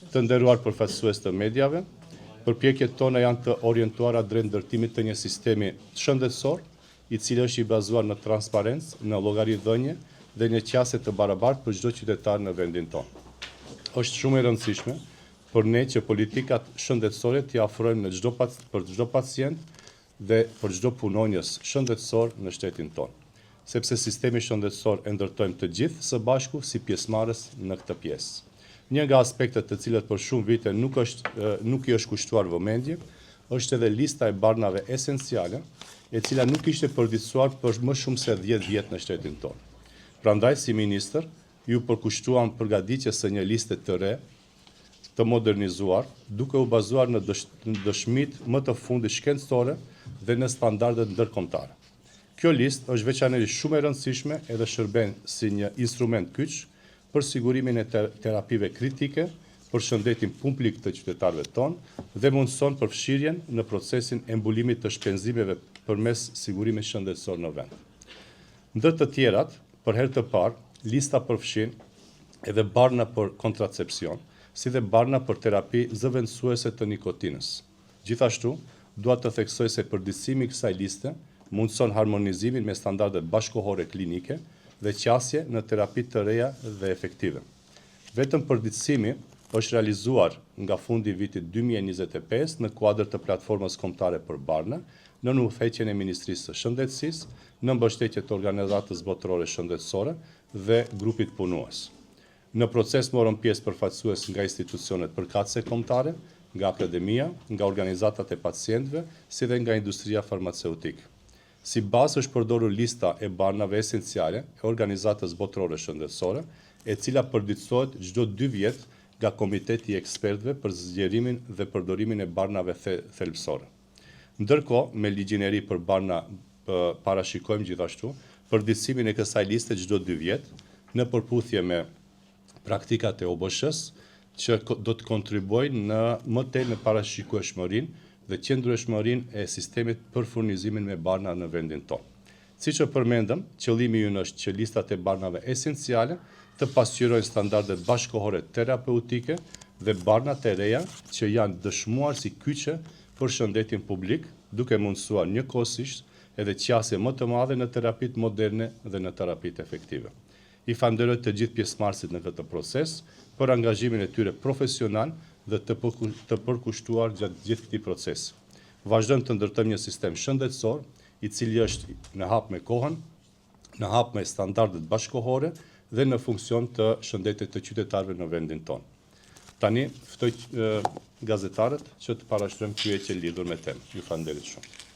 Të nderuar përfaqësues të mediave, përpjekjet tona janë të orientuara drejt ndërtimit të një sistemi shëndetësor, i cili është i bazuar në transparencë, në llogaridhënie dhe një qasje të barabartë për çdo qytetar në vendin tonë. Është shumë e rëndësishme për ne që politikat shëndetësore t'i afrojmë në çdo për çdo pacient dhe për çdo punonjës shëndetësor në shtetin tonë. Sepse sistemi shëndetësor e ndërtojmë të gjithë së bashku si pjesëmarrës në këtë pjesë. Një nga aspektet të cilët për shumë vite nuk është nuk i është kushtuar vëmendje, është edhe lista e barnave esenciale, e cila nuk ishte përditësuar për më shumë se 10 vjet në shtetin tonë. Prandaj si ministër, iu përkushtuam përgatitjes së një liste të re, të modernizuar, duke u bazuar në dëshmitë më të fundit shkencore dhe në standardet ndërkombëtare. Kjo listë është veçanërisht shumë e rëndësishme edhe shërben si një instrument kyç për sigurimin e terapive kritike për shëndetin publik të qytetarëve tonë dhe mundëson përfshirjen në procesin e mbulimit të shpenzimeve përmes sigurimit shëndetësor në vend. Ndër të tjerat, për herë të parë, lista përfshin edhe barna për kontracepcion, si dhe barna për terapi zëvendësuese të nikotinës. Gjithashtu, dua të theksoj se përditësimi i kësaj liste mundëson harmonizimin me standardet bashkohore klinike dhe qasje në terapi të reja dhe efektive. Vetëm përditësimi është realizuar nga fundi i vitit 2025 në kuadër të platformës kombëtare për barna, nën udhëheqjen e Ministrisë së Shëndetësisë, në mbështetje të Organizatës Botërore Shëndetësore dhe grupit punues. Në proces morën pjesë përfaqësues nga institucionet përkatëse kombëtare, nga akademia, nga organizatat e pacientëve, si dhe nga industria farmaceutike. Si bazë është përdorur lista e barnave esenciale e Organizatës Botërore Shëndetësore, e cila përditësohet çdo 2 vjet nga Komiteti i Ekspertëve për zgjerimin dhe përdorimin e barnave thelbësore. Ndërkohë, me ligjin e ri për barna parashikojmë gjithashtu përditësimin e kësaj liste çdo 2 vjet në përputhje me praktikat e OBSH-s që do të kontribuojnë në më tej në parashikueshmërinë dhe qëndrueshmërinë e sistemit për furnizimin me barna në vendin tonë. Siç e përmendëm, qëllimi ynë është që listat e barnave esenciale të pasqyrojnë standardet bashkohore terapeutike dhe barnat e reja që janë dëshmuar si kyçe për shëndetin publik, duke mundësuar njëkohësisht edhe qasje më të madhe në terapitë moderne dhe në terapitë efektive. I falenderoj të gjithë pjesëmarrësit në këtë proces për angazhimin e tyre profesional dhe të, të përkushtuar gjatë gjithë këtij procesi. Vazhdojmë të ndërtojmë një sistem shëndetësor i cili është në hap me kohën, në hap me standardet bashkohore dhe në funksion të shëndetit të qytetarëve në vendin tonë. Tani ftoj gazetarët që të parashtrojnë pyetje lidhur me temë. Ju falenderoj shumë.